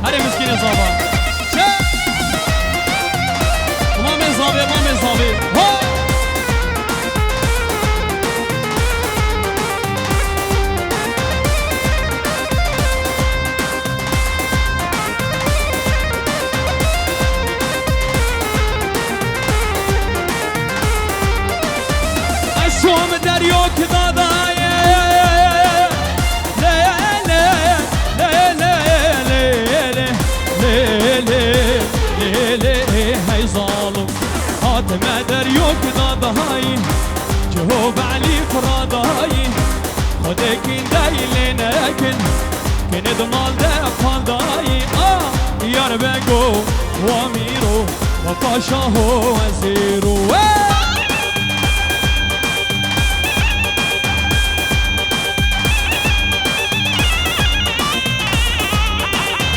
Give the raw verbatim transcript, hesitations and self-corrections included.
Herê miskînê zava. Çe? Mamê zavê, mamê zavê. Ha! Eşom deryo ki dadaye. Lê, lê, lê, lê, lê, lê, lê, lê, lê, lê, hey zalim. Hatime deryo ki dadayî. Cihov Elî Firadayî. Xwedê kîndeyî lê nekin. Kinê di mal de qandayî. A, yar bego, wa mîro, wa paşa ho wezîro.